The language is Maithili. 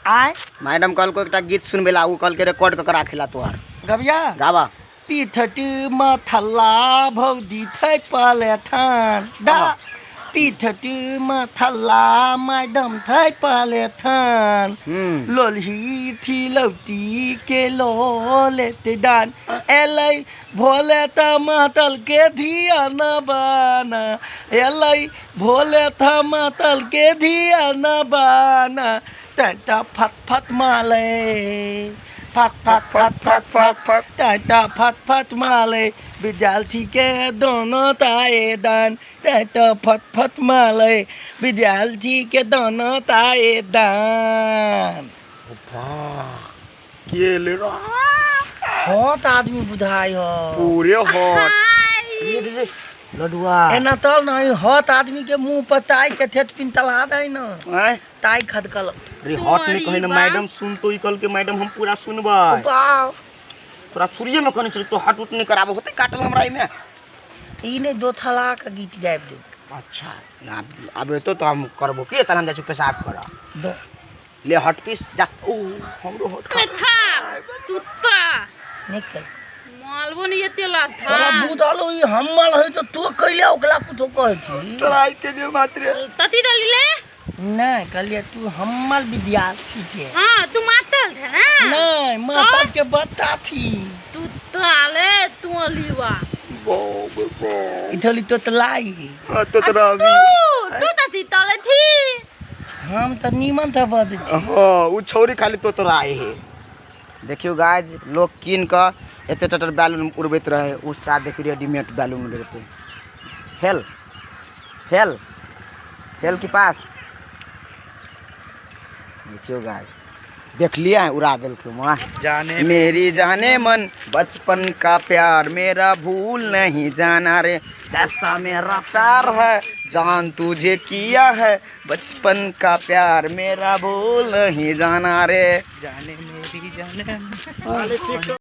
आय मैडम कहलको एकटा गीत सुनबे ला, उ कहलके रिकॉर्ड क के राखेला तोहर। गबिया गावा। पीठट मथला भौजी थै पले थान दा, पीठट मथला मैडम थै पले थान, लोलही थी लौती के लोले दान, एलै भोले त मातल के धिया न बाना, एलै भोले त मातल के धिया न बाना, टाटा फट फट माले फट फट फट फट फट फट, टाटा फट फट माले विद्यार्थी के दोनों ताए दान, टाटा फट फट माले विद्यार्थी के दोनों ताए दान। के ले हॉट आदमी बुझाइ हो, पूरे हॉट लडुआ। एना तल नहीं हॉट आदमी के मुंह पर ताई के ठेठ पिन तला दे न, ताई खदकल रे हॉट नहीं कहे ना मैडम सुन तो ई कल के मैडम हम पूरा सुनबै। तोरा सूर्य में कने चल तो हट उठ नहीं कराबो होते काटल हमरा एमे। ई ने दोथला के गीत गाबि दे। अच्छा ना आबे तो हम करबो के तहन हम जाइ छी पेशाब कर दो। ले हट पीस जा। ओ हमरो हट था तुत्ता निकल मालबो नहीं एते लाथा तोरा बुझल ई हमर है तो तू कइले ओकला कुछो कहै छी ट्राई के जे मात्र तती दलिले नहीं कहलिए तू हमर विद्यार्थी के। हां तू मातल थे ना। नहीं मातल के बच्चा थी तू ताले तू अलीवा बाप रे इथली तो तलाई। हां तो तोरा तू तती तले थी। हम त नीमन था बद छी। हां उ छौरी खाली तो तोरा आए हे। देखियो गाइस लोग कीन क एते टटर बैलून उड़बैत रहे, उ साथ देखियो रेडीमेड बैलून उड़बैत। फेल फेल फेल के पास देखियो गाइस देख लिया है उड़ा दिल माँ। जाने मेरी जाने मन बचपन का प्यार मेरा भूल नहीं जाना रे, जैसा मेरा प्यार है जान तुझे किया है, बचपन का प्यार मेरा भूल नहीं जाना रे, जाने मेरी जाने।